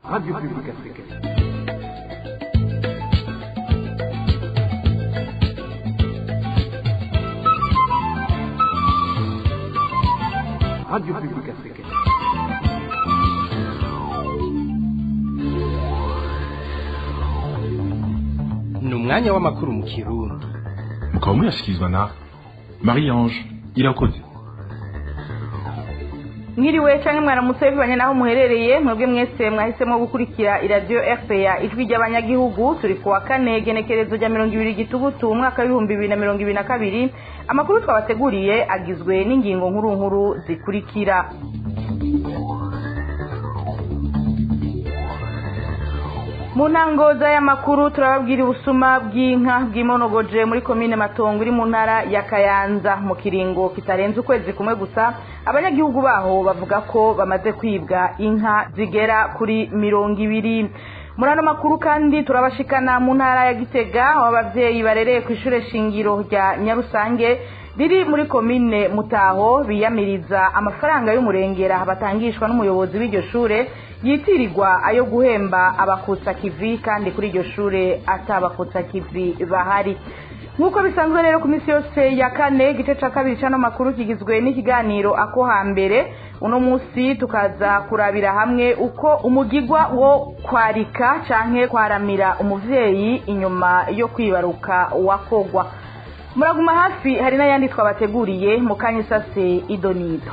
Radio Publique Africaine. Radio Publique Africaine. Ni umwanya w'amakuru mu Kirundi. Mukaba muyashyikirizwa na Marie Ange Irakoze. Mwiriwe canke mwaramutse bivanye naho muherereye, mwebwe mwese mwahisemo gukurikira iradiyo RPA, Ijwi ry'Abanyagihugu. Turi kuwa kane, genekerezo rya 20 Gitugutu, umwaka w'2022. Amakuru twabateguriye agizwe n'ingingo nkuru nkuru zikurikira: Mu ntango z'aya makuru turababwira ubusuma bw'inka bw'imonogoje muri komine Matongo iri mu ntara ya Kayanza. Mu kiringo kitarenze ukwezi kumwe gusa, abanyagihugu baho bavuga ko bamaze kwibwa inka zigera kuri 20. Muri ano makuru kandi turabashikana mu ntara ya Gitega, aho abavyeyi barereye ku ishure shingiro rya Nyarusange riri muri komine Mutaho biyamiriza amafaranga y'umurengera batangishwa n'umuyobozi w'iryo shure, yitirirwa ayo guhemba abakutsa kivi, kandi kuri iryo shure atabakutsa kivi bahari. Nk'uko bisanzwe rero ku minsi yose ya kane, igice ca kabiri c'ano makuru kigizwe n'ikiganiro Ako Hambere. Uno munsi tukaza kurabira hamwe uko umugigwa wo kwarika canke kwaramira umuvyeyi inyuma yo kwibaruka wakogwa. Muraguma hafi, hari n'ayandi twabateguriye mu kanya isase. Idonido.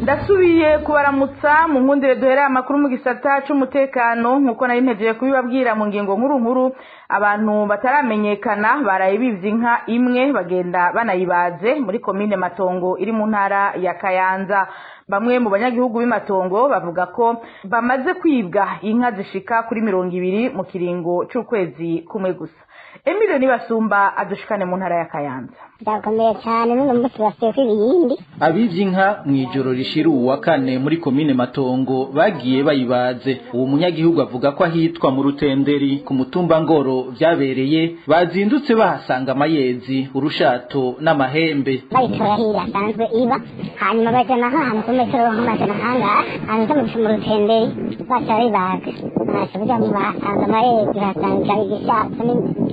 Ndasubiye kubaramutsa. Mu nkundire duhereye amakuru mu gisata c'umutekano. Nk'uko nari mpejeye kubibabwira mu ngingo nkuru nkuru, abantu bataramenyekana baraye bivye inka imwe, bagenda banayibaze muri komine Matongo iri mu ntara ya Kayanza. Bamwe mu banyagihugu b'Imatongo bavuga ko bamaze kwibwa inka zishika kuri 20 mu kiringo c'ukwezi kumwe gusa. Emile Nibasumba adushikane mu ntara ya Kayanza. Byakomeye cyane, n'uno munsi basuye kwiba iyindi. Abivye inka mw'ijoro rishira uwa kane muri komine Matongo bagiye bayibaze. Uwo munyagihugu avuga ko ahitwa mu Rutenderi ku mutumba Ngoro vyabereye, bazindutse bahasanga amayezi, urushato n'amahembe. Bayitora hirya asanzwe iba, hanyuma bajana ahantu ku metero nk'amajana angahe, hanyuma mu Rutenderi baca bayibaga. Baca baja bahasanze amayezi, bahasanga igishato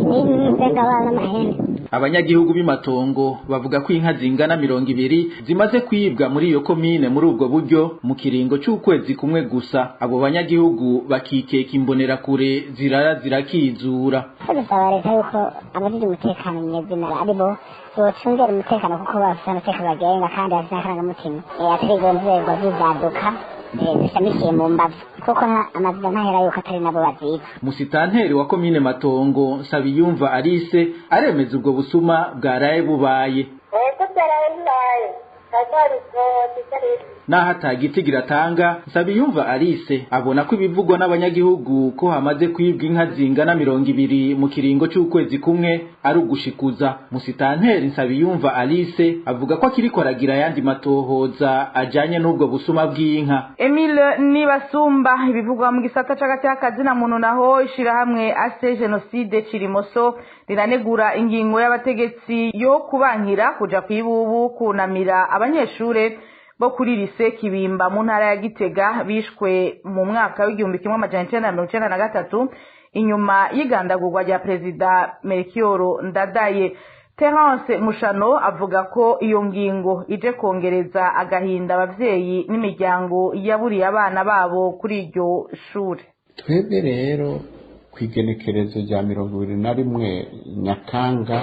n'imvengabana n'amahembe. Abanyagihugu b'Imatongo bavuga ko inka zingana 20 zimaze kwibwa muri iyo komine muri ubwo buryo mu kiringo c'ukwezi kumwe gusa. Abo banyagihugu bakikeka imbonerakure zirara zirakizura. Dusaba leta yuko abajejwe umutekano nyezina aribo bocungera umutekano, kuko bafise amategeko bagenga kandi bafise n'akarangamutima. Atari izo nzego z'ivyaduka zishamikiye mu mbavu, kuko amaziba ntahera yuko atari nabo baziba. Musitanteri wa komine Matongo, Nsabiyumva Alice, aremeza ubwo busuma bwaraye bubaye. Ego, byaraye bibaye. Naho atagiti giratanga, Nsabiyumva Alice abona ko ibivugwa n'abanyagihugu ko hamaze kwibwa inka zingana 20 mu kiringo c'ukwezi kumwe ari ugushikuza. Musitanteri Nsabiyumva Alice avuga ko akiriko aragira ayandi matohoza ajanye n'ubwo busuma bw'inka. Emile Nibasumba. Ibivugwa mu gisata c'agateka na muntu naho, ishirahamwe AC Génocide Cirimoso riranegura ingingo y'abategetsi yo kubankira kuja kwibubu kunamira abanyeshure bo kuri lycée Kibimba mu ntara ya Gitega bishwe mu mwaka w'1993 inyuma y'igandagurwa rya Perezida Melchior Ndadaye. Terence Mushano avuga ko iyo ngingo ije kongereza agahinda abavyeyi n'imiryango yaburiye abana babo kuri iryo shure. Twebwe rero ku igenekerezo rya 21 Nyakanga,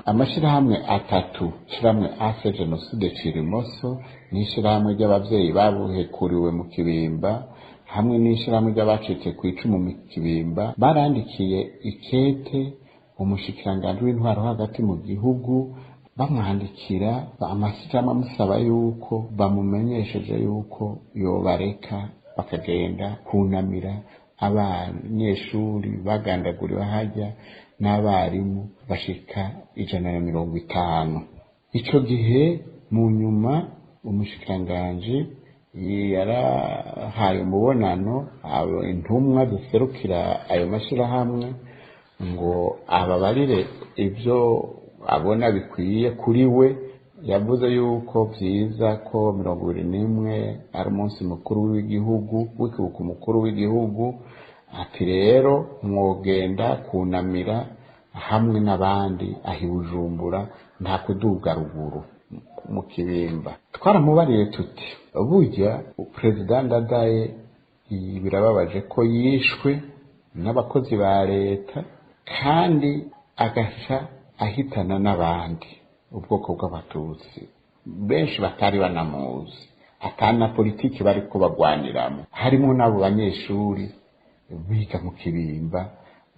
amashyirahamwe atatu, ishyirahamwe AC Génocide Cirimoso n'ishyirahamwe ry'abavyeyi babuhekuriwe mu Kibimba hamwe n'ishyirahamwe ry'abacitse ku icumu mu Kibimba, barandikiye ikete umushikiranganji w'intwaro hagati mu gihugu, bamwandikira amashyirahamwe amusaba yuko bamumenyesheje yuko yobareka bakagenda kunamira abanyeshuri bagandaguriwe hajya n'abarimu bashika 150. Ico gihe mu nyuma umushikiranganji yarahaye umubonano intumwa ziserukira ayo mashyirahamwe ngo ababarire ibyo abona bikwiye kuri we. Yavuze yuko vyiza ko 21 ari umunsi mukuru w'igihugu, w'ikibuko mukuru w'igihugu, ati rero mwogenda kunamira hamwe n'abandi ahi Bujumbura, nta kuduga ruguru mu Kibimba. Twaramubariye tuti burya Perezida Ndadaye birababaje ko yishwe n'abakozi ba leta kandi agaca ahitana n'abandi ubwoko bw'abatutsi benshi batari banamuzi, atana politiki bari kubagwaniramo, harimo n'abo banyeshuri biga mu Kibimba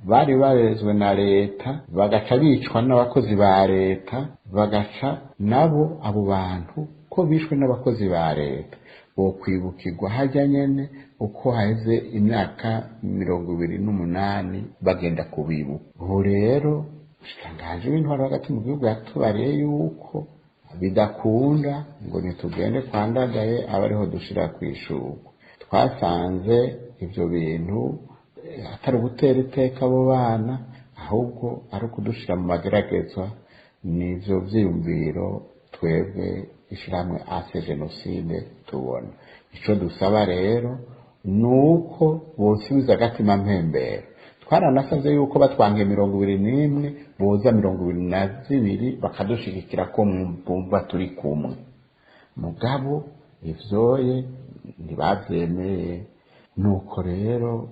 bari barezwe na leta, bagaca bicwa n'abakozi ba leta, bagaca nabo abo bantu ko bishwe n'abakozi ba leta bokwibukirwa hajya nyene uko haheze imyaka 28 bagenda kubibuka. Ubu rero umushikiranganji w'intwaro hagati mu gihugu yatubariye yuko bidakunda ngo nitugende kwa Ndadaye abe ariho dushira kw'ishurwe. Twasanze ivyo bintu atari ugutera iteka abo bana, ahubwo ari ukudushira mu mageragezwa. N'ivyo vyiyumviro twebwe ishirahamwe AC Jenoside tubona. Ico dusaba rero nuko bosubiza agatima mpembero. Twaranasavye yuko batwanke 21 boza 22 bakadushigikira ko bumva turi kumwe, mugabo ivyoye ntibavyemeye. Nuko rero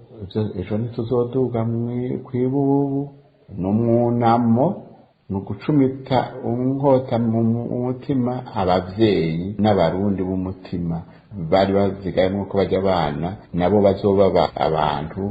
ejo ntituzoduga kw'ibubu n'umwunamo, ni ugucumita inkota mu mutima abavyeyi n'abarundi b'umutima bari bazigaye nuko bajya abana nabo bazoba abantu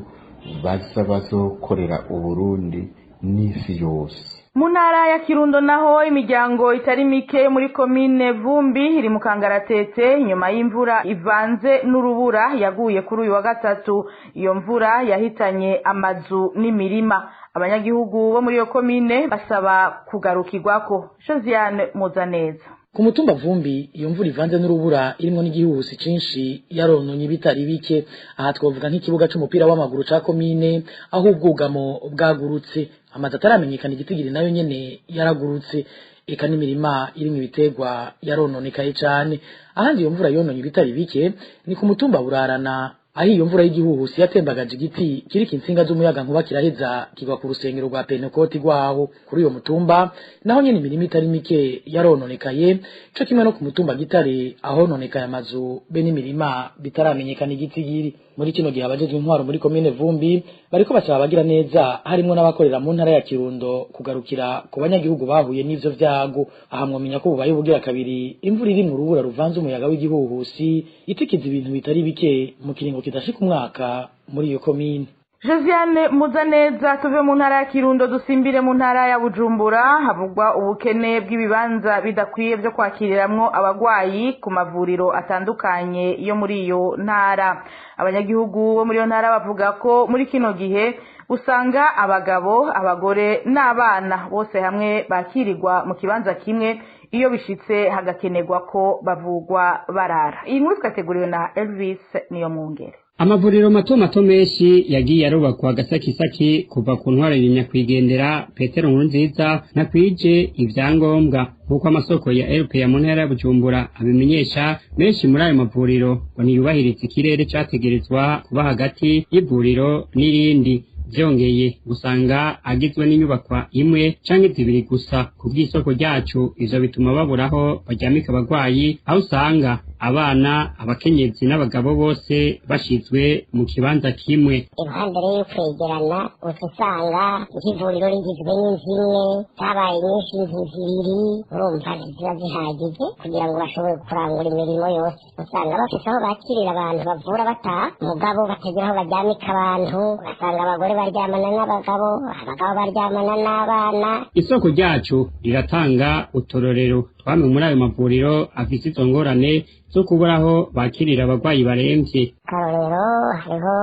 baza bazokorera Uburundi n'isi yose. Mu ntara ya Kirundo naho imiryango itari mike muri komine Vumbi iri mu kangaratete nyuma y'imvura ivanze n'urubura yaguye kuri uyu wa gatatu. Iyo mvura yahitanye amazu n'imirima. Abanyagihugu bo muri iyo komine basaba kugarukirwako. Josiane Muzaneza. Ku mutumba Vumbi iyo mvura ivanze n'urubura irimo n'igihuhusi cinshi yarononye ibitari bike. Aha twavuga nk'ikibuga c'umupira w'amaguru ca komine aho ubwugamo bwagurutse, amazu ataramenyekana igitigiri nayo nyene yaragurutse, eka n'imirima irimwo ibiterwa yarononekaye cane. Ahandi iyo mvura yononye ibitari bike ni ku mutumba Burarana, aho iyo mvura y'igihuhusi yatembagaje igiti kiriko intsinga z'umuyaga nkuba kiraheza kigwa ku rusengero rwa Pentekoti rwaho. Kuri uyo mutumba naho nyene imirima itari mike yarononekaye, co kimwe no ku mutumba Gitare ahononekaye amazu be n'imirima bitaramenyekana igitigiri. Muri kino gihe abajejwe intwaro muri komine Vumbi bariko basaba abagira neza harimwo n'abakorera mu ntara ya Kirundo kugarukira ku banyagihugu bahuye n'ivyo vyago. Aha mwomenya ko bubaye ubugira kabiri imvura iri mu rubura ruvanze umuyaga w'igihuhusi itikiza ibintu bitari bike mu kiringo kidashika umwaka muri iyo komine. Josiane Muzaneza. Tuve mu ntara ya Kirundo dusimbire mu ntara ya Bujumbura. Havugwa ubukene bw'ibibanza bidakwiye byo kwakiriramwo abagwayi ku mavuriro atandukanye yo muri iyo ntara. Abanyagihugu bo muri iyo ntara bavuga ko muri kino gihe usanga abagabo, abagore n'abana bose hamwe bakirirwa mu kibanza kimwe, iyo bishitse hagakenerwa ko bavugwa barara. Iyi nkuru twateguriwe na Elvis Niyomwungere. Amavuriro mato mato menshi yagiye arubakwa gasakisaki kuva ku ntwaro ya nyakwigendera Petero Nkurunziza ntakwije ivyangombwa, nk'uko amasoko ya RPA mu ntara ya Bujumbura abimenyesha. Menshi muri ayo mavuriro ngo ntiyubahiriza ikirere categerezwa kuba hagati y'ivuriro n'irindi. Vyongeye usanga agizwe n'inyubakwa imwe canke zibiri gusa. Ku bw'isoko ryacu ivyo bituma baburaho baryamika abagwayi, aho usanga abana, abakenyezi n'abagabo bose bashizwe mu kibanza kimwe. Iruhande rero kwegerana uca usanga nk'ivuriro rigizwe n'inzu imwe, zabaye nyinshi inzu zibiri, urumva ntiziba zihagije kugira ngo bashobore kurangura imirimo yose. Usanga bafise aho bakirira abantu bavura bataha, mugabo batagira aho baryamika abantu, ugasanga abagore baryamana n'abagabo, abagabo baryamana n'abana. Isoko ryacu riratanga uturorero twamwe muri ayo mavuriro afise izo ngorane zo kubura aho bakirira abagwayi baremvye. Akarorero hariho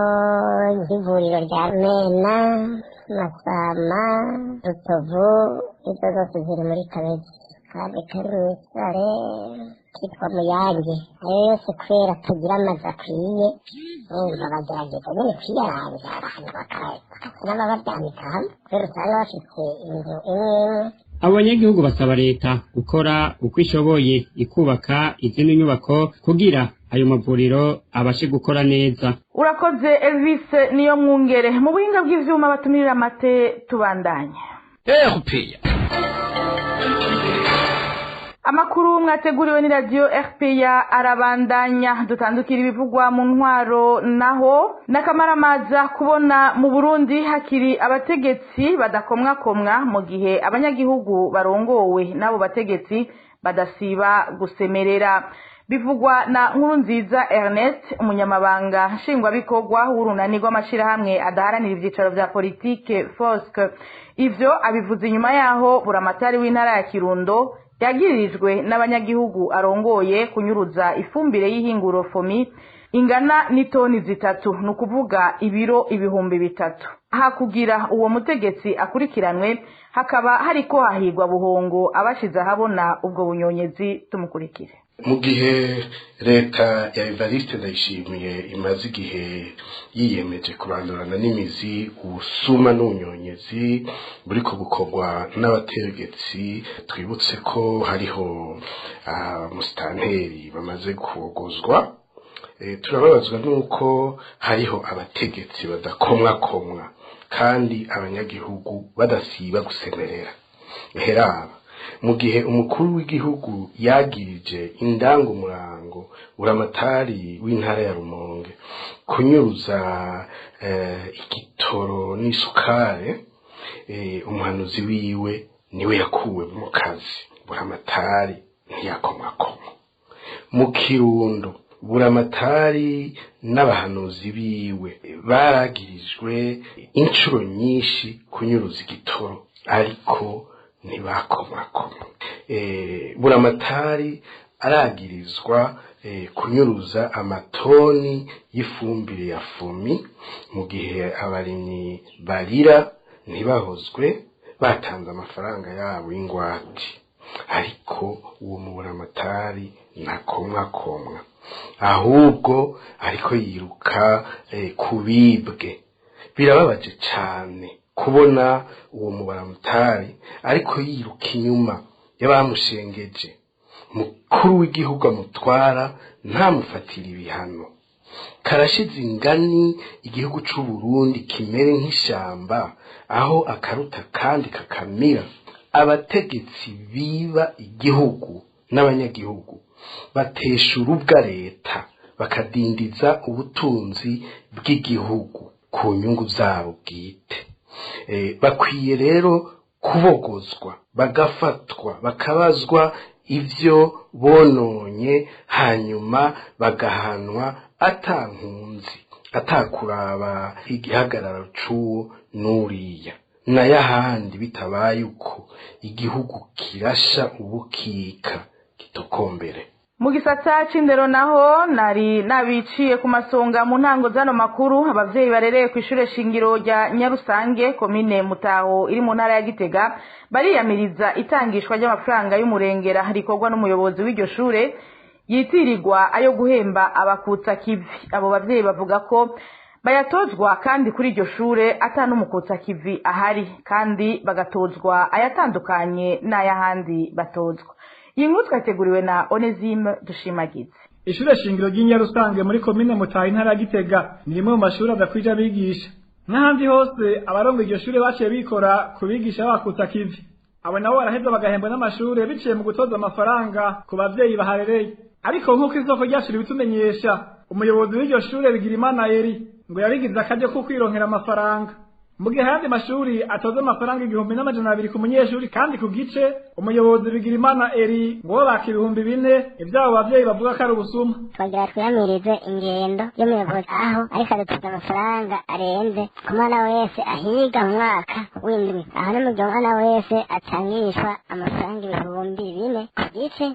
nk'ivuriro rya Mena, Masama, Rutovu, izo zose ziri muri Kabezi, kandi kari mw'isare kitwa Muyange. Ayo yose kubera atagira amazu akwiye, urumva bagerageza nyene kwiyaranja abantu bakasa n'ababaryamika hamwe, kubera usanga bafise inzu imwe imwe. Abo banyagihugu basaba leta gukora uko ishoboye ikubaka izindi nyubako kugira ayo mavuriro abashe gukora neza. Urakoze Elvis niyo mwungere. Mu buhinga bw'ivyuma batumirira amate, tubandanye. RPA. Amakuru mwateguriwe ni radio RPA arabandanya. Dutandukira ibivugwa mu ntwaro naho. N'akamaramaza kubona mu Burundi hakiri abategetsi badakomwakomwa mu gihe abanyagihugu barongowe n'abo bategetsi badasiba gusemerera. Bivugwa na Nkurunziza Ernest, umunyamabanga nshingwabikorwa w'urunani rw'amashirahamwe adaharanira ivyicaro vya politike FOSC. Ivyo abivuze inyuma yaho buramatari w'intara ya Kirundo yagiririjwe n'abanyagihugu arongoye kunyuruza ifumbire y'ihinguro FOMI ingana n'itoni 3, ni ukuvuga ibiro 3000. Hakugira uwo mutegetsi akurikiranwe, hakaba hariko hahigwa buhongo abashize ahabona ubwo bunyonyezi. Tumukurikire. Mu gihe leta ya Evariste Ndayishimiye imaze igihe yiyemeje kurandurana n'imizi ubusuma n'ubunyonyezi buriko bukorwa n'abategetsi, twibutse ko hariho abamusitanteri bamaze kogozwa. Turababazwa n'uko hariho abategetsi badakomwakomwa kandi abanyagihugu badasiba gusemerera. Heraba mu gihe umukuru w'igihugu yagirije indangumurango buramatari w'intara ya Rumonge kunyuruza igitoro n'isukare, umuhanuzi wiwe niwe yakuwe mu kazi, buramatari ntiyakomwakomwa. Mu Kirundo buramatari n'abahanuzi biwe baragirijwe inshuro nyinshi kunyuruza igitoro, ariko ntibakomakoma. Buramatari aragirizwa kunyuruza amatoni y'ifumbire ya FOMI mu gihe abarimyi barira ntibahozwe batanze amafaranga yabo y'ingwate, ariko uwo muburamatari ntakomwakomwa, ahubwo ariko yiruka kubibwe. Birababaje cane kubona uwo muburamatari ariko yiruka inyuma y'abamushengeje. Mukuru w'igihugu amutwara ntamufatira ibihano. Karashize ingani igihugu c'u Burundi kimere nk'ishamba aho akaruta kandi kakamira. Abategetsi biba igihugu n'abanyagihugu batesha urubwa leta, bakadindiza ubutunzi bw'igihugu ku nyungu zabo bwite. Bakwiye rero kubogozwa, bagafatwa, bakabazwa ivyo bononye, hanyuma bagahanwa atankunzi, atakuraba igihagararo c'uwo n'uriya. N'ayahandi bitabaye uko, igihugu kirasha ubukika kitokombere. Mu gisata c'indero naho, nari nabiciye ku masonga mu ntango z'ano makuru. Abavyeyi barereye ku ishure shingiro rya Nyarusange, komine Mutaho iri mu ntara ya Gitega, bariyamiriza itangishwa ry'amafaranga y'umurengera rikorwa n'umuyobozi w'iryo shure yitirirwa ayo guhemba abakutsa kivi. Abo bavyeyi bavuga ko bayatozwa kandi kuri iryo shure ata n'umukutsa kivi ahari, kandi bagatozwa ayatandukanye n'ayahandi batozwa. Iyi nkuru twateguriwe na Onesime Dushimagize. Ishure shingiro ry'Inyarusange muri komine Mutaho, intara ya Gitega, ni rimwe mu mashuri adakwije abigisha. N'ahandi hose abarongo iryo shure baciye bikora ku bigisha bakutsa kivi. Abo nabo baraheza bagahembwa n'amashure biciye mu gutoza amafaranga ku bavyeyi baharereye. Ariko nk'uko isoko ryacu ribitumenyesha, umuyobozi w'iryo shure Bigirimana Eri ngo yabigize akaryo ko kwironkera amafaranga. Mu gihe ayandi mashuri atoza amafaranga 1200 ku munyeshuri kandi ku gice, umuyobozi Bigirimana Eri ngo bo baka 4000, ivyabo bavyeyi bavuga ko ari ubusuma. Twagira twiyamirize ingendo y'umuyobozi aho ariko adutoza amafaranga arenze ku mwana wese ahiga mu mwaka w'indwi, aho no mu gihe umwana wese atangishwa amafaranga 4000 ku gice,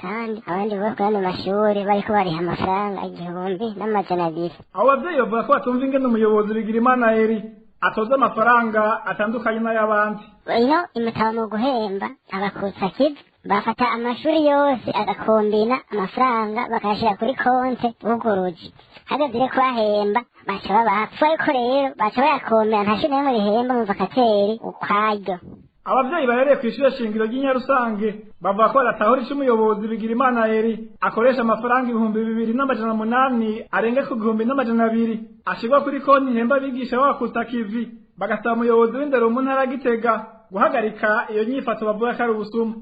kandi abandi bo ku yandi mashuri bariko bariha amafaranga 1200. Abo bavyeyi bavuga ko batumva ingene umuyobozi Bigirimana Eri atoza amafaranga atandukanye n'ay'abandi. Ino imutaba mu guhemba abakutsa kivi bafata amashuri yose agakombina amafaranga bakayashira kuri konte buguruje, hageze rero kubahemba baca babapfa, ariko rero baca bayakombina, nta shuri na rimwe rihemba mu vakateri ukwaryo. Abavyeyi bahereye kw'ishure shingiro ry'Inyarusange bavuga ko badatahura ico umuyobozi Bigirimana Eri akoresha amafaranga 2800 arenga ku 1200 ashirwa kuri konti ihemba abigisha b'abakusa kivi, bagasaba umuyobozi w'indero mu ntara ya Gitega guhagarika iyo nyifato bavuga ko ari ubusuma.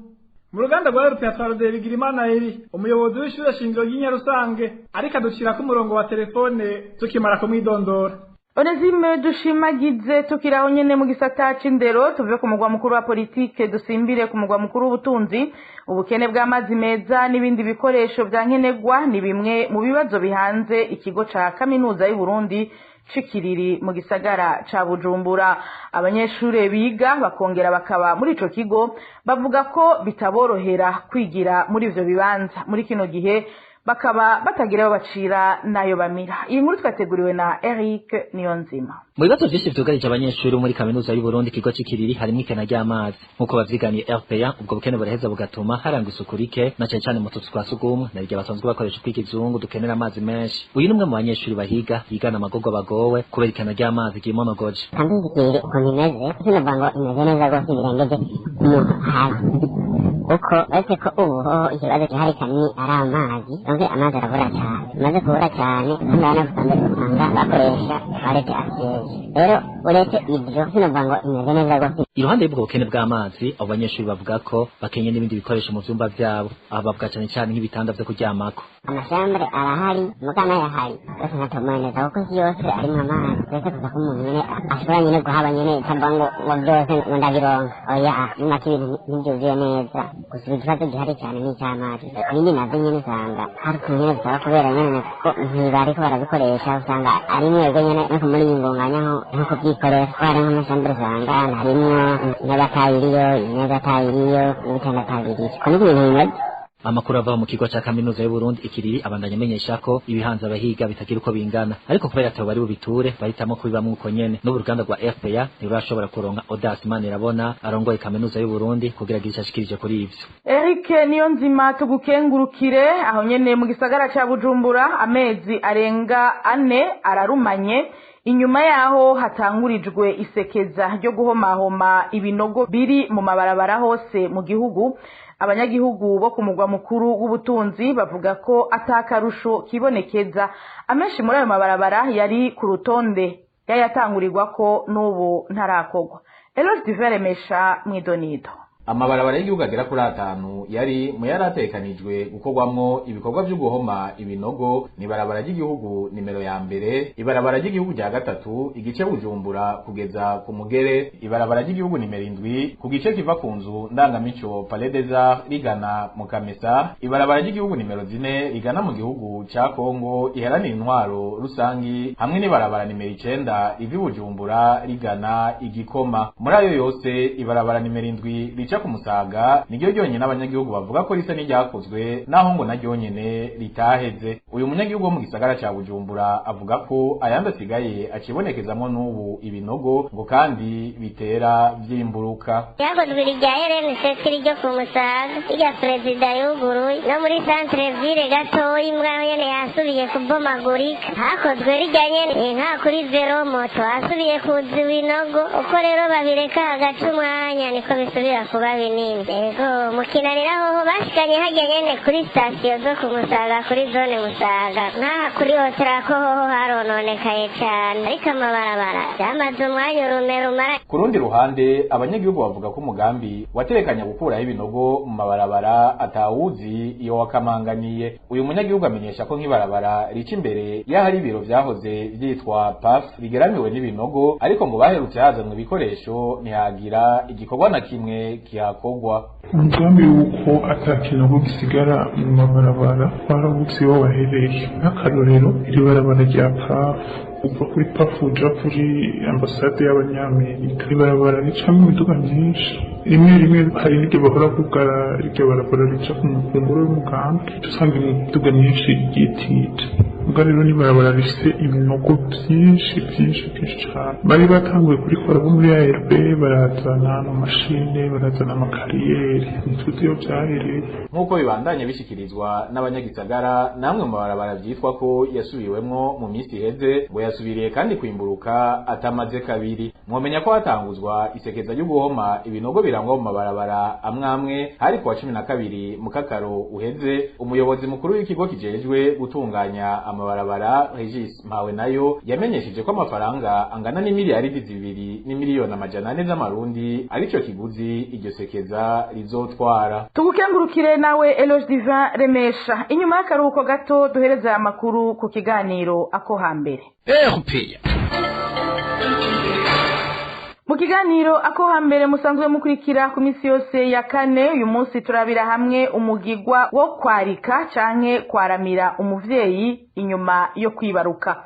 Mu ruganda rwa RPA twarondeye Bigirimana Eri, umuyobozi w'ishure shingiro ry'Inyarusange, ariko aducirako umurongo wa telefone tukimara kumwidondora. Onesime dushimagize. Tukiraho nyene mu gisata c'indero, tuve ku mugwa mukuru wa politike dusimbire ku mugwa mukuru w'ubutunzi. Ubukene bw'amazi meza n'ibindi bikoresho vya nkenerwa ni bimwe mu bibazo bihanze ikigo ca kaminuza y'u Burundi cikiriri mu gisagara ca Bujumbura. Abanyeshure biga bakongera bakaba muri ico kigo bavuga ko bitaborohera kwigira muri ivyo bibanza muri kino gihe, bakaba batagira ayo bacira n'ayo bamira. Iyi nkuru twateguriwe na Eric Niyonzima. Mu bibazo vyinshi vyugarije abanyeshuri bo muri kaminuza y'u Burundi ikigo c'Ikiriri harimwo ikena ry'amazi, nk'uko bavyiganiye RPA. Ubwo bukene buraheza bugatuma harangwa isuku rike, na cane cane mu tuzu twa sugumwe, na rirya basanzwe bakoresha utw'ikizungu dukenera amazi menshi. Uyu ni umwe mu banyeshuri bahiga yigana amagorwa bagowe kubera ikena ry'amazi ryimonogoje. Kandi Ikiriri ukuntu imeze, sinovuga ngo imeze neza rwose birengeje umuntu ahazi, kuko uretse ko ubu hoho ikibazo gihari kanini ari amazi. Donc amazi arabura cyane, amaze kubura cyane kandi abana usanga bakoresha toilette à siège. Rero uretse ibyo sinovuga ngo imeze neza rwose. Iruhande y'ubwo bukene bw'amazi, abo banyeshuri bavuga ko bakenye n'ibindi bikoresho mu vyumba vyabo. Aba bavuga cane cane nk'ibitanda vyo kuryamako. Ama chambres arahari, muga n'ayahari yose ntatomoye neza, kuko isi yose arimwo amazi. Uretse kuza ko umuntu nyene ashobora nyene guhaba nyene cyangwa ngo byose ngo ndabironka, oya, nimaka ibintu ntibyuzuye neza. Gusa ikibazo gihari cyane ni icy'amazi. Ibindi navyo nyene usanga hari ukuntu nyene bisaba, kubera nyene ko ntibariko barabikoresha, usanga ari mwebwe nyene no kumuriyingunganya nko kubyikorera, kuko hari nk'ama chambres usanga harimwo intebe atayiriyo, imeza atayiriyo, n'ibitanda atabiriyo. Uko niko ibintu bimeze. Amakuru ava mu kigo ca kaminuza y'u Burundi Ikiriri abandanya amenyesha ko ibihanze abahiga bitagira uko bingana, ariko kubera atabo bari bubiture bahitamo kubibamwo uko nyene. N'ubu uruganda rwa RPA ntirurashobora kuronka Audace Manirabona arongoye kaminuza y'u Burundi kugira agire ico ashikirije kuri ivyo. Eric Niyonzima, tugukengurukire. Aho nyene mu gisagara ca Bujumbura, amezi arenga 4 ararumanye inyuma yaho hatangurijwe isekeza ryo guhomahoma ibinogo biri mu mabarabara hose mu gihugu. Abanyagihugu bo ku mugwa mukuru w'ubutunzi bavuga ko atakarusho kibonekeza. Amenshi muri ayo mabarabara yari ku rutonde yayatangurirwa ko n'ubu ntarakorwa. Eloge Diveremesha mwidonido. Amabarabara y'igihugu agera kuri 5 yari mu yaratekanijwe gukorwamwo ibikorwa vyo guhoma ibinogo ni barabara ry'igihugu nimero ya mbere, ibarabara ry'igihugu rya 3 igice Bujumbura kugeza ku Mugere, ibarabara ry'igihugu nimero 7 ku gice kiva ku nzu ndangamico Palais des Arts rigana mu Kamesa, ibarabara ry'igihugu nimero 4 rigana mu gihugu ca Kongo iharanira intwaro rusangi, hamwe n'ibarabara nimero 9 ivi Bujumbura rigana Igikoma. Muri ayo yose ibarabara nimero 7 rica ku Musaga niryo ryonyene abanyagihugu bavuga ko risa n'iryakozwe, naho ngo naryo nyene ritaheze. Uyu munyagihugu wo mu gisagara ca Bujumbura avuga ko ayandi asigaye akibonekezamwo n'ubu ibinogo, ngo kandi bitera vyimburuka. Ryakozwe irya RNC ryo ku Musaga, irya perezida yuguruye no muri centre ville gatoyi, imbwa nyene yasubiye kubomagurika. Hakozwe rirya nyene nka kuri zero moto hasubiye kuza ibinogo. Uko rero babireka hagaca umwanya niko bisubira kuba binini. Ego mukinanira hoho bashikanye harya nyene kuri sitasiyo zo ku Musaga, kuri zone Musaga, nk'aha kuri Otrako hoho harononekaye cane, ariko amabarabara yamaze umwanya urume rumara. Ku rundi ruhande, abanyagihugu bavuga ko umugambi waterekanya gukuraho ibinogo mu mabarabara atawuzi iyo wakamanganiye. Uyu munyagihugu amenyesha ko nk'ibarabara rica imbere y'ahari ibiro vyahoze vyitwa PAF rigeramiwe n'ibinogo, ariko ngo baherutse hazanwa ibikoresho ntihagira igikorwa na kimwe kihakorwa. Umugambi w'uko ata kinogo gisigara mu mabarabara twarawutse iyo wahereye. Nk'akarorero, iri barabara rya PAF uva kuri PAF uja kuri ambasade y'abanyamerika, ibarabara ricamwo imiduga myinshi. Rimwe rimwe hari n'iryo bahora bugara iryo barabara rica ku ngoro y'umugambi, usanga imiduga myinshi ryitita. Ubwo rero n'ibarabara rifise ibinogo byinshi byinshi byinshi cane. Bari batanguye kurikora bo muri ARB, barazana amamashine, barazana ama carrières, ntituzi iyo vyahereye. Nk'uko bibandanye bishikirizwa n'abanyagisagara, namwe mu mabarabara vyitwa ko yasubiwemwo mu minsi iheze ngo yasubiriye kandi kwimburuka atamaze kabiri. Mwomenya ko hatanguzwa isekeza ryo guhoma ibinogo birangwa mu mabarabara amwamwe hari kuwa 12 mu kakaro uheze. Umuyobozi mukuru w'ikigo kijejwe gutunganya amabarabara Regis Mpawe nayo yamenyesheje ko amafaranga angana n'imiliyaridi 2 n'imiliyoni 400 z'amarundi arico kiguzi iryo sekeza rizotwara. Tugukengurukire nawe Eloge Divin Remesha. Inyuma y'akaruhuko gato duhereza aya makuru ku kiganiro ako hambere. RPA. Mu kiganiro ako hambere musanzwe mukurikira ku misi yose ya kane, uyu munsi turabira hamwe umugigwa wo kwarika canke kwaramira umuvyeyi inyuma yo kwibaruka.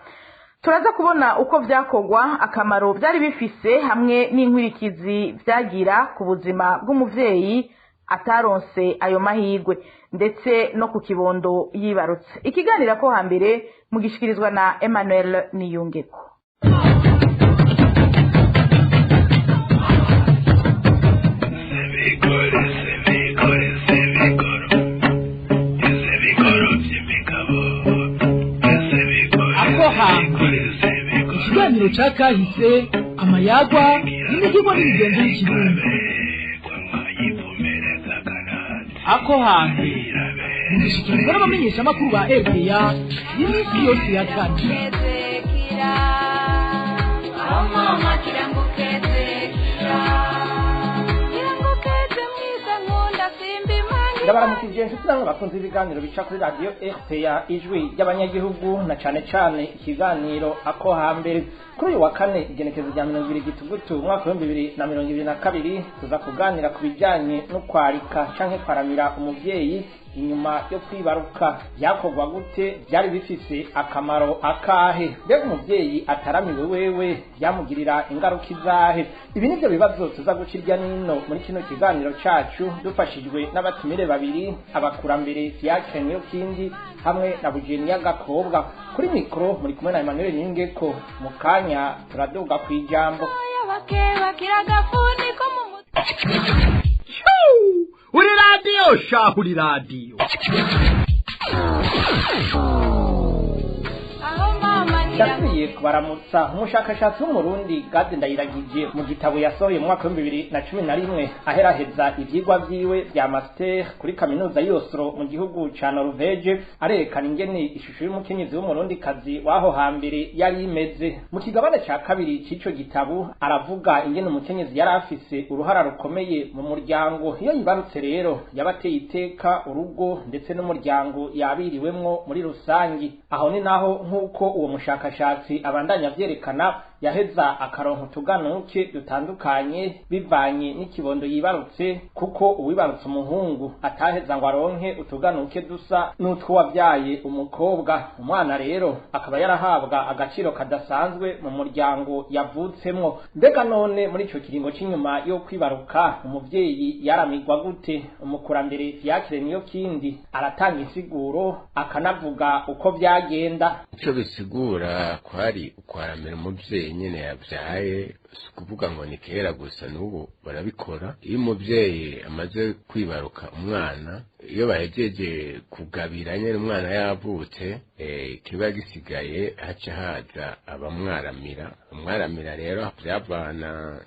Turaza kubona uko vyakogwa, akamaro vyari bifise hamwe n'inkwirikizi vyagira ku buzima bw'umuvyeyi ataronse ayo mahirwe ndetse no ku kibondo yibarutse. Ikiganiro ko hambere mugishikirizwa na Emmanuel Niyungeko. Ako hambere ikiganiro ca kahise, amayagwa n'imigirwa n'imigenzo y'ikirundi. Ako hambere mugishikirizwa n'abamenyeshamakuru ba RPA y'iminsi yose ya kane. Ndabaramukije inshuti namwe bakunze ibiganiro bica kuri radio RPA ijwi ry'abanyagihugu, na cane cane ikiganiro ako hambere. Kuri uyu wa kane igenekezo rya 20 gitugutu umwaka wa 2022 tuza kuganira ku bijanye no kwarika canke kwaramira umuvyeyi inyuma yo kwibaruka. Byakorwa gute? Byari bifise akamaro akahe? Mbega umuvyeyi ataramiwe wewe byamugirira ingaruka izahe? Ibi nivyo bibazo tuza guca irya nino muri kino kiganiro cacu, dufashijwe n'abatumire babiri, abakurambere Fiacre Niyokindi hamwe na Bugeniya Gakobwa. Kuri mikro muri kumwe na Emmanuel Niyungeko. Mu kanya turaduga kwijambo. Uri radiyo sha, uri radiyo. Ndasubiye kubaramutsa. Umushakashatsi w'umurundi Gade Ndayiragije mu gitabo yasohoye mu mwaka wa 2011 aheraheza ivyigwa vyiwe vya master kuri kaminuza y'Oslo mu gihugu ca Norvege, arerekana ingene ishusho y'umukenyezi w'umurundi kazi waho hambere yari imeze. Mu kigabane ca kabiri c'ico gitabo aravuga ingene umukenyezi yari afise uruhara rukomeye mu muryango. Iyo yibarutse rero yabateye iteka urugo ndetse n'umuryango yabiriwemwo muri rusangi. Aho ni naho nk'uko uwo mushakashatsi abandanya vyerekana yaheza akaronka utuganuke dutandukanye bivanye n'ikibondo yibarutse, kuko uwibarutse umuhungu ataheza ngo aronke utuganuke dusa n'utwo wavyaye umukobwa. Umwana rero akaba yarahabwa agaciro kadasanzwe mu muryango yavutsemwo. Mbega none muri ico kiringo c'inyuma yo kwibaruka umuvyeyi yaramigwa gute? Umukurambere Fiacre Niyokindi aratanga insiguro akanavuga uko vyagenda. Ico bisigura kwari ukwaramira umuvyeyi nyene yavyaye, si ukuvuga ngo ni kera gusa, n'ubu barabikora. Iyo umuvyeyi amaze kwibaruka umwana, iyo bahejeje kugabira nyene umwana yavutse, kiba gisigaye haca haza abamwaramira. Umwaramira rero vyavana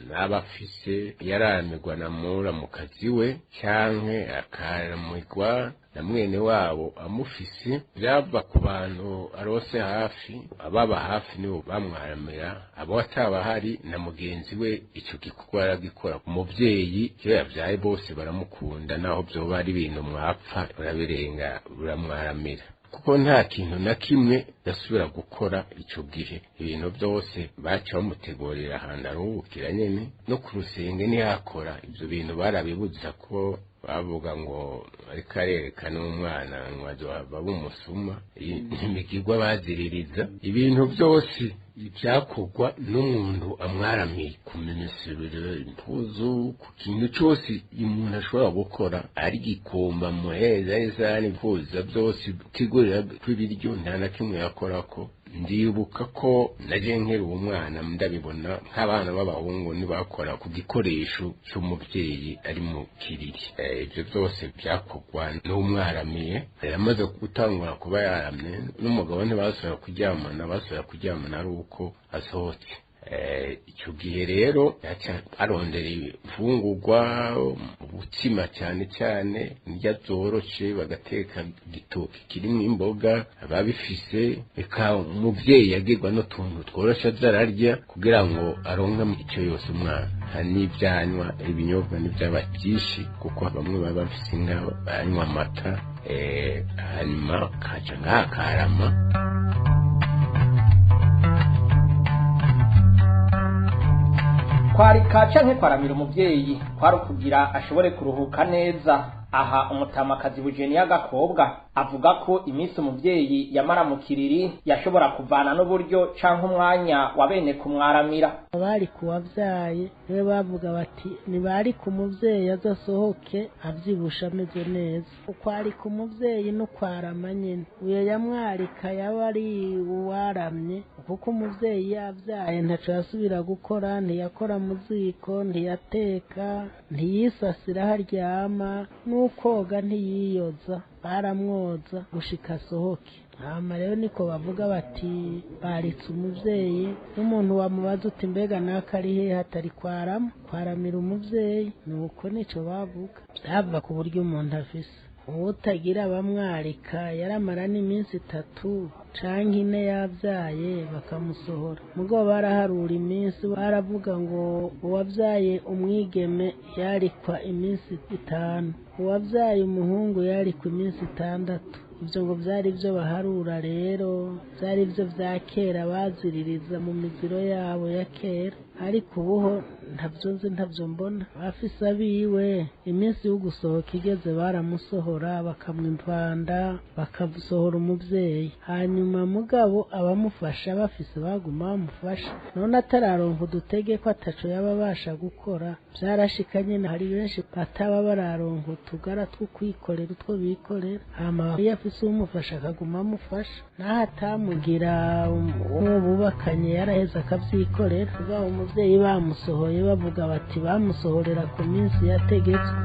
n'abafise, yaramirwa na muramukazi we canke akaramigwa na mwene wabo amufise. Byava ku bantu arose hafi, ababa hafi nibo bamwaramira, abo ataba hari na mugenzi we ico gikorwa aragikora. Umuvyeyi iyo yavyaye bose baramukunda, naho vyoba ari ibintu mwapfa urabirenga uramwaramira, kuko nta kintu na kimwe yasubira gukora ico gihe. Ibintu byose baca bamutegurira ahantu aruhukira nyene, no ku rusenge ntiyakora ivyo bintu, barabibuza ko bavuga ngo ariko arerekana umwana ngo azohava umusuma. Imigirwa baziririza ibintu byose ibyakorwa n'umuntu amwaramiye, kumenyeshereza impuzu, ku kintu cyose umuntu ashobora gukora, ari gikomba muheza isahani koza byose, kigurira kw'ibiryo nta na kimwe yakorako. Ndibuka ko naje nkiri umwana ndabibona nk'abana b'abahungu ntibakora ku gikoresho cy'umubyeyi ari mu kiriri. Ibyo byose byakorwa n'umwaramiye. Yamaze gutangura kuba yaramye n'umugabo ntibasubira kuryamana, basubira kuryamana ari uko asohotse. Icyo gihe rero yaca arondera imfungurwa, ubutsima cyane cyane indya zoroshe, bagateka igitoki kirimo imboga ababifise, reka umuvyeyi yagirwa n'utuntu tworoshe azararya kugira ngo aronke icyo yose umwana. Hari n'ivyanywa, ibinyobwa n'ivyaba byinshi, kuko bamwe baba bafise inka banywa amata, hanyuma kaca ngaha karama. Kwarika canke kwaramira umuvyeyi kwari ukugira ashobore kuruhuka neza. Aha umutamakazi Bujeni y'agakobwa avuga ko iminsi umuvyeyi yamara mu kiriri yashobora kuvana n'uburyo canke umwanya wa bene kumwaramira. Abari kuwavyaye niwe bavuga bati ntibari ku muvyeyi azasohoke avyibushe ameze neza. Ukwari ku muvyeyi n'ukwarama nyene, uyo yamwarika yaba ari uwaramye, kuko umuvyeyi yavyaye ntaco yasubira gukora, ntiyakora mu ziko, ntiyateka, ntiyisasira aho aryama, n'ukoga ntiyiyoza, baramwoza gushika asohoke. Hama rero niko bavuga bati baritse umuvyeyi, n'umuntu wamubaza uti mbega naka ari hehe atari kwarama, kwaramira umuvyeyi, nuko nico bavuga. Byava ku buryo umuntu afise. Uwutagira abamwarika yaramara n'iminsi 3 canke 4 yavyaye bakamusohora. Mugo baraharura iminsi, baravuga ngo uwavyaye umwigeme yarikwa iminsi 5, uwavyaye umuhungu yarikwa iminsi 6. Ivyo ngo vyari vyo baharura rero, vyari vyo vya kera baziririza mu miziro yabo ya kera, ariko ubuho ntavyo nzi, ntavyo mbona. Bafise abiwe iminsi yo gusohoka igeze baramusohora, bakamwa impanda, bakamusohora umuvyeyi. Hanyuma mugabo abamufasha bafise baguma bamufasha, none atararonka udutege ko ataco yaba abasha gukora. Vyarashika nyene hari benshi bataba bararonka utugara two kwikorera utwo bikorera, hama iyo afise uwumufasha akaguma amufasha, naho atamugira uwo bubakanye yaraheze akavyikorera. Mugabo umuvyeyi bamusohoye bavuga bati bamusohorera ku minsi yategetswe.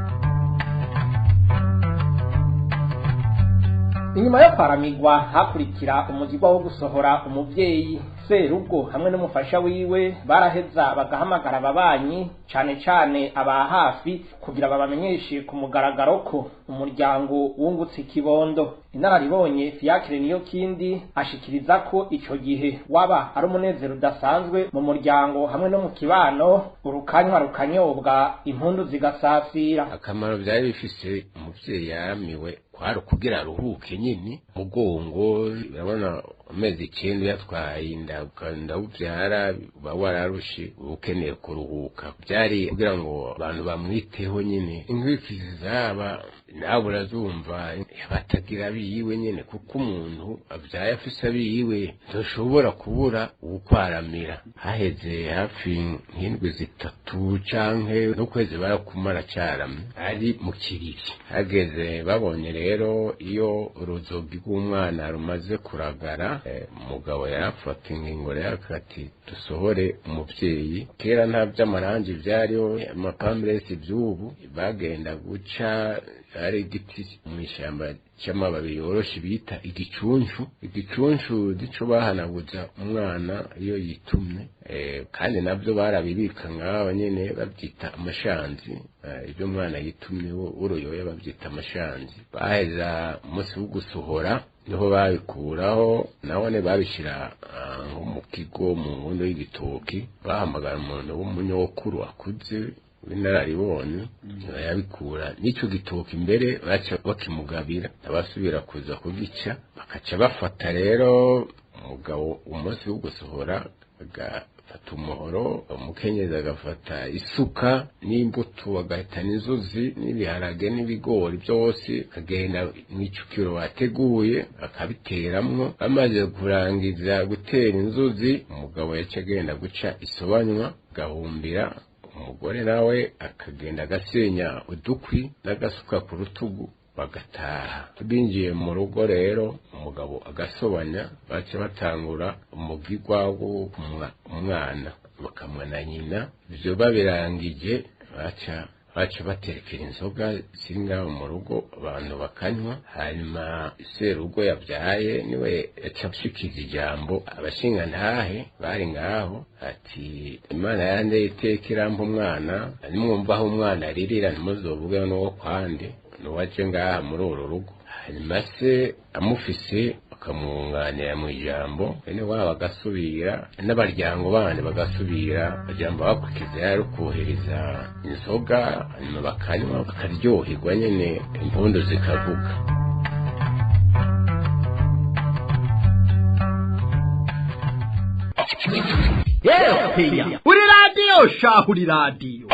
Inyuma yo kwaramigwa hakurikira umugirwa wo gusohora umuvyeyi. Serugo hamwe n'umufasha wiwe baraheza bagahamagara ababanyi, cane cane aba hafi, kugira babamenyeshe ku mugaragaro ko umuryango wungutse ikibondo. Inararibonye Fiacre niyo kindi ashikiriza ko ico gihe waba ari umunezero udasanzwe mu muryango hamwe no mu kibano, urukanywa rukanyobwa, impundu zigasasira. Akamaro vyari bifise umuvyeyi yaramiwe kwari kugira aruhuke nyine mugongo. Urabona amezi 9 yatwaye inda ukanda ubyara uba wararushe, ukeneye kuruhuka. Byari kugira ngo abantu bamwiteho nyine. Inkurikizi zaba nawe urazumva, batagira abiwe nyine, kuko umuntu abyaye afise abiwe ntushobora kubura uwukwaramira. Haheze hafi nk'indwi 3 canke n'ukwezi barakumara caramye ari mu kiriri. Hageze babonye rero iyo uruzogi rw'umwana rumaze kuragara, umugabo yarafata ingingo rero ati dusohore umuvyeyi. Kera nta vy'amarangi vyariho, amapambresi vy'ubu, bagenda guca ari igiti mw'ishyamba cy'amababi yoroshe bita igicunshu. Igicunshu nico bahanaguza umwana iyo yitumye, kandi nabyo barabibika nk'aba nyene babyita amashanzi. Ibyo umwana yitumye uruyoya babyita amashanzi. Baheza umunsi wo gusohora niho babikuraho, nabone babishyira nko mu kigo mu nkondo y'igitoki. Bahamagara umuntu w'umunyokuru akuze w'inararibonye bayabikura n'icyo gitoki imbere baca bakimugabira, abasubira kuza kugica bakaca bafata. Rero umugabo umunsi wo gusohora agafata umuhoro, umukenyezi agafata isuka n'imbuto, agahitana inzuzi n'ibiharage n'ibigori byose, akagenda mw'icukiro bateguye akabiteramwo. Bamaze kurangiza gutera inzuzi, umugabo yaca agenda guca isobanywa agahumbira, umugore nawe akagenda agasenya udukwi n'agasuka ku rutugu, bagataha. Binjiye mu rugo rero umugabo agasobanya, baca batangura umugigwa wo kumwa umwana, bakamwa na nyina. Ivyo babirangije baca Baca baterekera inzoga ziri ngaho mu rugo, abantu bakanywa. Hanyuma serugo yabyaye niwe yaca ashikiza ijambo abashingantahe bari ngaho, ati Imana yande iteka irampa umwana, nimwumva aho umwana aririra ntimuzovuge n'uwo kwande, n'uwaje ngaha muri uru rugo. Hanyuma se amufise bakamwunganira mu ijambo, bene wabo bagasubira n'abaryango bandi bagasubira, ijambo bakurikiza yari kohereza inzoga, hanyuma bakanywa bakaryoherwa nyene, impundu zikavuga. Uri radiyo shahu, uri radiyo.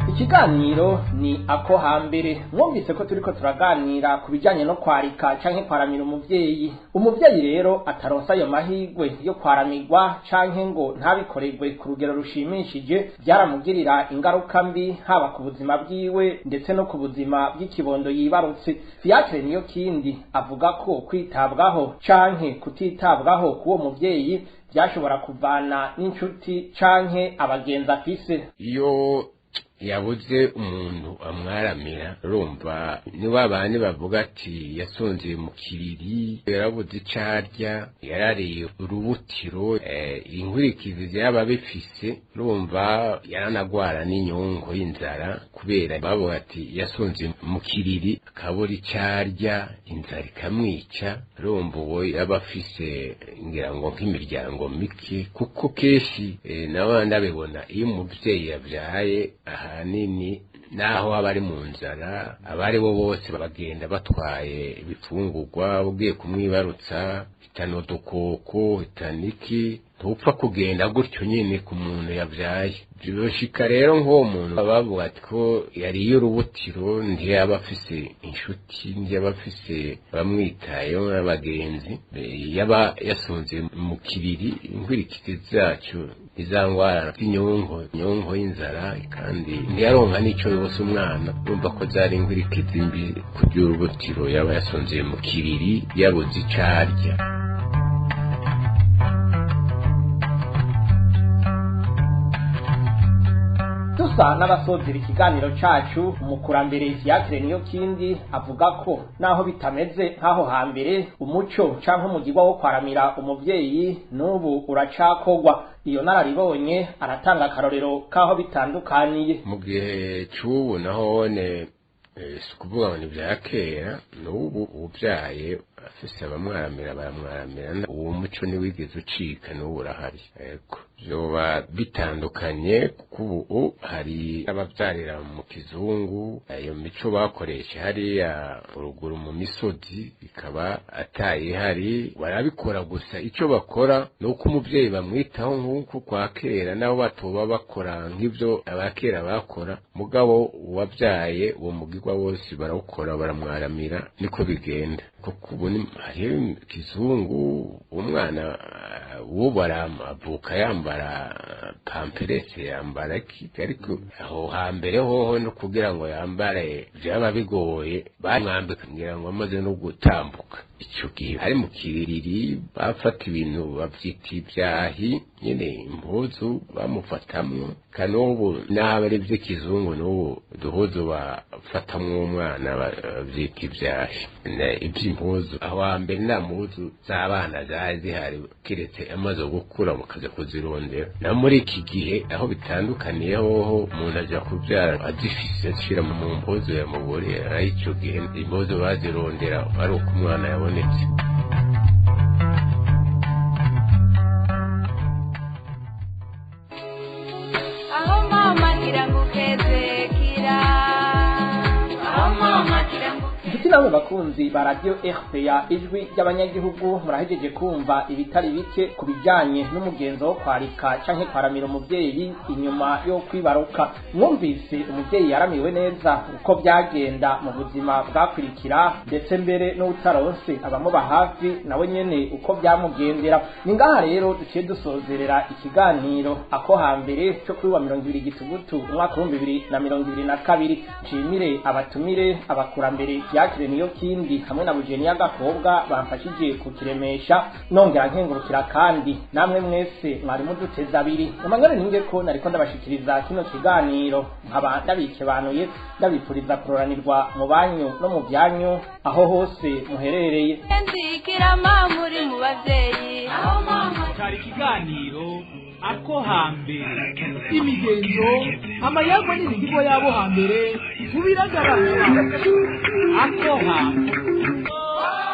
Ikiganiro ni ako hambere. Mwumvise ko turiko turaganira ku bijanye no kwarika canke kwaramira umuvyeyi. Umuvyeyi rero ataronsa ayo mahirwe yo kwaramirwa canke ngo ntabikorerwe ku rugero rushimishije, byaramugirira ingaruka mbi haba ku buzima bwiwe ndetse no ku buzima bw'ikibondo yibarutse. Fiacre niyo kindi avuga ko kwitabwaho canke kutitabwaho k'uwo muvyeyi byashobora kuvana n'inshuti canke abagenzi afise. Iyo yabuze umuntu amwaramira, urumva ni babandi bavuga ati yasonzeye mu kiriri, yarabuze ico arya, yarariye urubutiro, inkurikizi yaba bifise, urumva yaranagwara n'inyongo y'inzara, kubera bavuga ati yasonzeye mu kiriri akabura ico arya, inzara ikamwica. Urumva uwo yaba afise ngira ngo nk'imiryango mike, kuko kenshi n'abandi abibona iyo umuvyeyi yavyaye ahanini naho aba ari mu nzara, abari bo bose bagenda batwaye ibifungurwa, ugiye kumwibarutsa hitana udukoko, hitana iki, ntupfa kugenda gutyo nyine ku muntu yavyaye. Byoshika rero nk'uwo muntu bavuga ati ko yariye urubutiro, ntiyaba afise inshuti, ntiyaba afise bamwitayeho n'abagenzi, yaba yasonze mu kiriri, inkwirikizi zacu izangwara z'inyonko, inyonko y'inzara, kandi ntiyaronka n'ico yose umwana. Urumva ko zari inkwirikizi mbi kurya urubutiro yaba yasonze mu kiriri, yabuze ico arya. Dusa n'abasozera ikiganiro cacu, umukurambere Fiacre niyo kindi avuga ko naho bitameze nk'aho hambere, umuco canke umugirwa wo kwaramira umuvyeyi n'ubu uracakogwa. Iyo nararibonye aratanga akarorero k'aho bitandukaniye. Mu gihe c'ubu nahone si ukuvuga ngo ni ibya kera, n'ubu ubyaye afise abamwaramira baramwaramira, uwo muco ntiwigeze ucika, n'ubu urahari. Ego vyoba bitandukanye kuko ubu hari abavyarira mu kizungu, ayo mico bakoresha hariya ruguru mu misozi ikaba atayihari, barabikora gusa ico bakora ni uko umuvyeyi bamwitaho nk'uko kwa kera, nabo batoba bakora nk'ivyo abakera bakora, mugabo uwavyaye uwo mugirwa wose barawukora, baramwaramira, niko bigenda. Kuko ubu hariho kizungu, umwana ubu avuka yambara pamperese, yambara iki, ariko aho hambere hoho no kugira ngo yambare byaba bigoye, bamwambika ngira ngo amaze no gutambuka. Ico gihe ari mu kiriri bafata ibintu bavyita ibyahi nyene, impuzu bamufatamwo, kanubu n'aho ari ivy'ikizungu n'ubu uduhuzu bafatamwo umwana bavyita ibyahi. Ivy'impuzu aho hambere nta mpuzu z'abana zari zihari, kiretse amaze gukura mukaza kuzirondera. Na muri iki gihe aho bitandukaniye hoho, umuntu aja kuvyara azifise ashira mu mpuzu yamugore, ari ico gihe impuzu bazirondera ari uko umwana yabonetse. Aho mama kirangukeze kira, aho mama kirangu. Inshuti namwe bakunzi ba radio RPA ijwi ry'abanyagihugu, murahejeje kumva ibitari bike ku bijanye n'umugenzo wo kwarika canke kwaramira umuvyeyi inyuma yo kwibaruka. Mwumvise umuvyeyi yaramiwe neza uko byagenda mu buzima bwakurikira, ndetse mbere n'utaronse abamuba hafi nawe nyene uko byamugendera. Ni ngaha rero duciye dusozerera ikiganiro ako hambere cyo kuri wa 20 Gitugutu umwaka wa 2022. Nshimire abatumire, abakurambere Fiacre Placide niyo kindi hamwe na Bujeniya Gakobwa bamfashije kukiremesha, nongera nkengurukira kandi namwe mwese mwari muduteze abiri. Emmanuel Ningeko nariko ndabashikiriza kino kiganiro, nkaba ndabikebanuye ndabipfuriza kuroranirwa mu banyu no mu byanyu aho hose muherereye. Nzikira mama uri mu bavyeyi. Aho mama Cari ikiganiro ako hambere, imigenzo, amayagwa n'imigigo yabo hambere mubiragaragara. Ako hambere.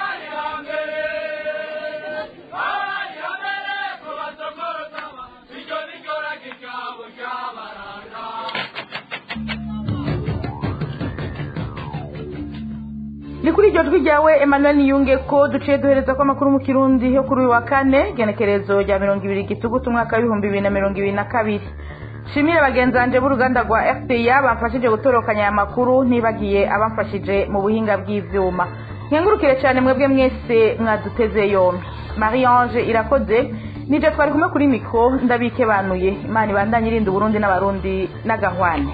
Ni kuri iryo jwi ryawe Emmanuel Niyunge ko duciye duhereza ko amakuru mu Kirundi yo kuri uyu wa kane, genekerezo rya 20 gitugutu umwaka w'ibihumbi 2022. Shimire bagenzi banje b'uruganda rwa RPA bamfashije gutorokanya aya makuru, ntibagiye abamfashije mu buhinga bw'ivyuma. Nkengurukire cyane mwebwe mwese mwaduteze yombi. Marie Ange Irakoze nije twari kumwe kuri mikro, ndabikebanuye. Imana ibandanye irinda Uburundi n'abarundi n'agahwane.